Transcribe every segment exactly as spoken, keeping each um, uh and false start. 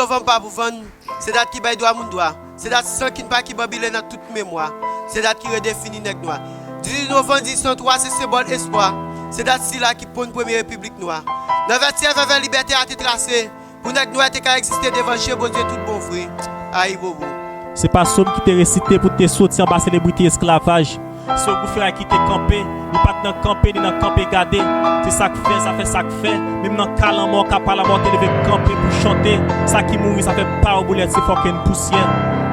Fanm pa pou vann, se dat ki bay dwa moun dwa, se dat san kin pa ki banbile nan tout memwa, se dat ki redefini nèg nwa. Dizuit novanm dizuit san twa se senbòl espwa, se dat sila ki ponn premye repiblik nwa. Nan vètyè vèvè libète a te trase, pou nèg nwè te ka egziste devan je Bondye tout bon vre. Ayibobo. Se pa sòm ki te resite pou te soti anba selebrite esklavaj. Se yon gwo feray ki te kanpe, li pa t nan kanpe ni nan kanpe gade. Se sa k fè, sa fè sa k fè. Menm nan ka lanmò, ka pa lanmò te leve kanpe pou chante. Sa ki mouri, sa fè pa yo boulèt, se fòkenn pousyè.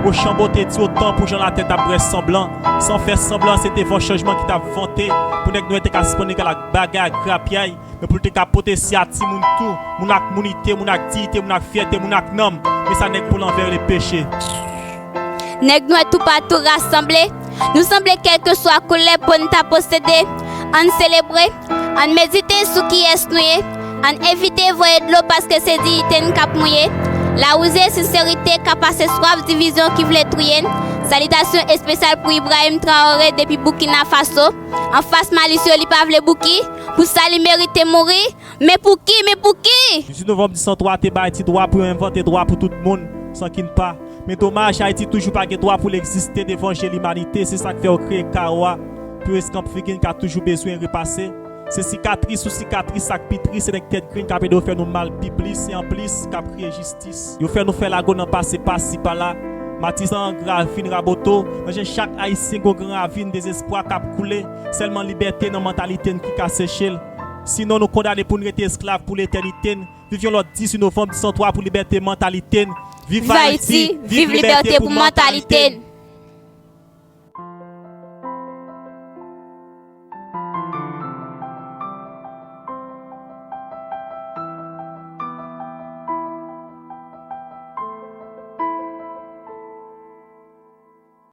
Ochanbo te di otan pou jan latè t ap vrèsanblan. San fè sanblan, se te van chanjman ki t ap vante. Pou nèg nwè te ka sispann egal ak bagay ak grapyay. Men pou l te ka pote si a timoun tou, moun ak mounite, moun ak diyite, moun ak fyète, moun ak nanm. Men sa nèg po lanvè rele peche. Nèg nwè toupatou rasanble, nou sanble kèlkeswa koulè po n ta posede. Ann selebre, ann medite sou kiyès nou ye. Ann evite voye dlo paske se diyite n k ap mouye. Lawouze, senserite ka pase swaf divizyon ki vle touye n. Salitasyon espesyal pou Ibrahim Traoré depi Burkina Faso. Anfas malis yo, li pa vle bouki. Pou sa li merite mouri. Men pou ki? Men pou ki? Dizuit novanm dizuit san twa te bay Ayiti dwa pou yo envante dwa pou tout moun, san kin pa. Men domaj, Ayiti toujou pa gen dwa pou l egziste devan je limanite. Se sa k fè yo kreye kawo a, pou yo eskanp figi n ka toujou bezwen repase. Se sikatris sou sikatris, sa k pi tris, se nèg tèt grenn k ap ede yo fè nou mal pi plis, e anplis, k ap kriye jistis. Yo fè nou fè lago nan pase pasi pala. Matizan, Gravin, Raboto, nan je chak Ayisyen gon gran ravin dezespwa k ap koule. Sèlman libète nan mantalite n ki ka seche l. Sinon, nou kondane pou n rete esklav pou letènite n. Viv yon lòt dizuit novanm dizuit san twa pou libète mantalite n. Viv Ayiti, viv libète pou mantalite n.